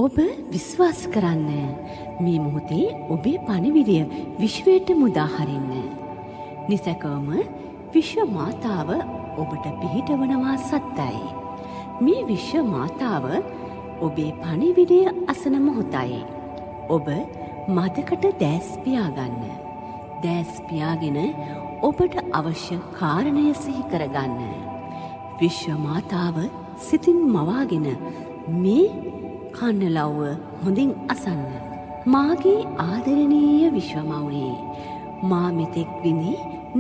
ඔබ විශ්වාස කරන්න. මේ මොහොතේ ඔබේ පණිවිඩය විශ්වයට මුදා හරින්න. නිසැකවම විශ්ව මාතාව ඔබට පිහිටවනවා සත්තයි. මේ විශ්ව මාතාව ඔබේ පණිවිඩය අසන මොහොතයි. ඔබ මදකට දෑස් පියාගන්න. දෑස් පියාගෙන ඔබට අවශ්‍ය කාරණය සිහි කරගන්න. විශ්ව මාතාව සිතින් මවාගෙන මේ කන්නලව්ව හොඳින් අසන්න. මාගේ ආදරණීය විශ්වමවුනේ, මා මෙතෙක් විඳි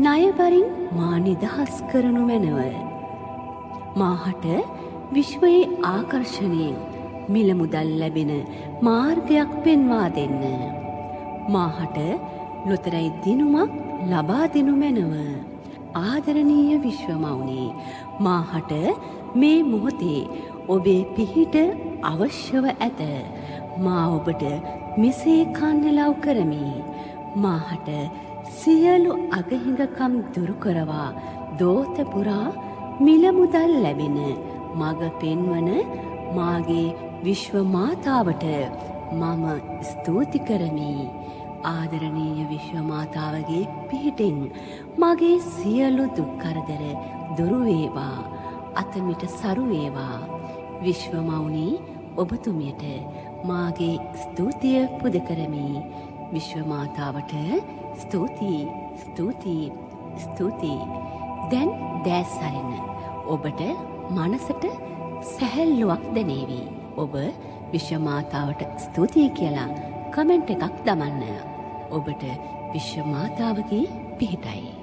ණයබරින් මා නිදහස් කරනු මැනව. මාහට විශ්වයේ ආකර්ෂණයෙන් මිල මුදල් ලැබෙන මාර්ගයක් පෙන්වා දෙන්න. මාහට ලොතරැයි දිනුමක් ලබා දෙනු මැනව. ආදරණීය විශ්වමවුනේ, මාහට මේ මොහොතේ ඔබේ පිහිට අවශ්‍යව ඇත. මා ඔබට මෙසේ කන්නලව් කරමි. මාහට සියලු අගහිඟකම් දුරු කරවා දෝත පුරා මිල මුදල් ලැබෙන මඟ පෙන්වන මාගේ විශ්ව මාතාවට මම ස්තුති කරමි. ආදරණීය විශ්ව මාතාවගේ පිහිටෙන් මගේ සියලු දුක් කරදර දුරු වේවා. අතමිට සරු වේවා. විශ්ව මවුනි, ඔබතුමියට මාගේ ස්තුතිය පුද කරමි. විශ්ව මාතාවට ස්තුතියි, ස්තුතියි, ස්තුතියි. දැන් දෑස් අරින්න. ඔබට මනසට සැහැල්ලුවක් දැනේවි. ඔබ විශ්ව මාතාවට ස්තුතියි කියලා කමෙන්ට් එකක් දමන්න. ඔබට විශ්ව මාතාවගේ පිහිටයි.